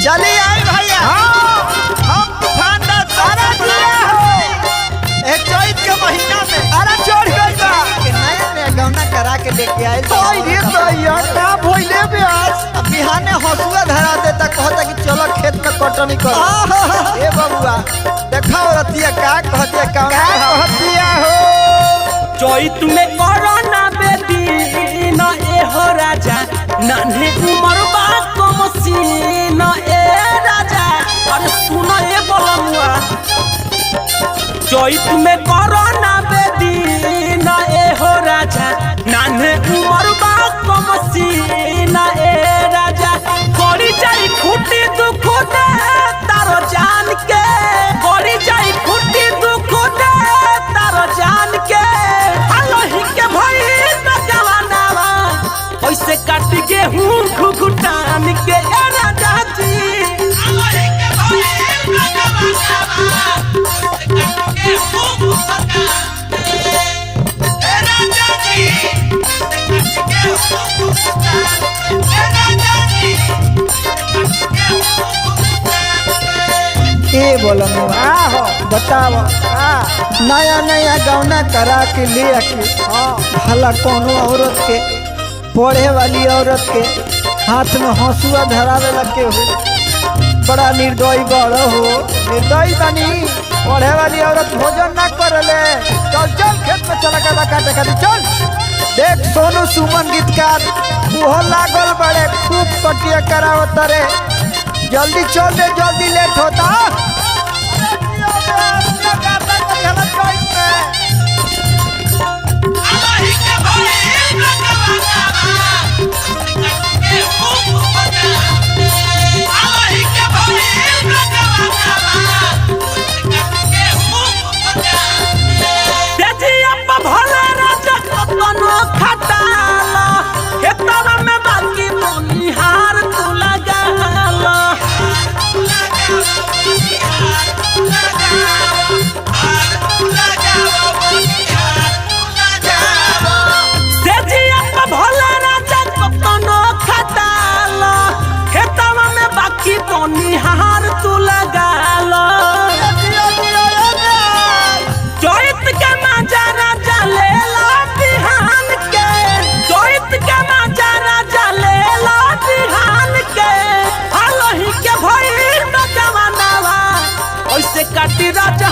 चली आई भैया। हम तूफान दा सारा दिया हो ए चैत के महीना में। अरे चढ़ गइल बा। के नया नया गौना करा के लेके आइल बा। ओए रे भैया का भइले ब्यास। अब बिहाने हंसुआ धरा देता, कहता कि चलो खेत में कटनी कर। ए बबुआ देखा औरतिया का कहतिया, का का कहतिया हो? चैत में कोरोना बेबी न ए हो राजा, नान्हे उमर बा कमसी न ए राजा। अरे सुन ए बलमुआ, चैत में कोरोना बेबी न ए हो राजा, नान्हे उमर बा कमसी न ए राजा। करी जाई खूटी दुख दे तारो जान के, करी जाई खूटी दुख दे तारो जान के। हालही के भई बजवानावा ऐसे काट के हूँ घुघुटान के ए राजा जी। ए बोलमुआ का हो? बताओ, का? नया नया गौना करा के ले आके भला कोनो औरत के, पढ़े वाली औरत के हाथ में हंसुआ धरावे लगे हो। बड़ा निर्दयी बड़ हो। निर्दयी बनी, पढ़े वाली औरत भोजन ना करले। चल चल खेत में चला गदा काटे खातिर चल। देख सोनू सुमन गीतकार उहो लागल बड़े, खूब कटिया करावत रे। जल्दी चल रे, जल्दी लेट होता। तेजिया पर भोला राजा कतनो खटाला, खेतवा में बाकी बनिहार तू लगाला। तेजिया पर भोला राजा कतनो खटाला, खेतवा में बाकी बनिहार तू लगाला। चैत के माजा राजा लेला बिहान के, चैत के माजा राजा लेला बिहान के। हालही के भइल बजवानावा ऐसे काटी राजा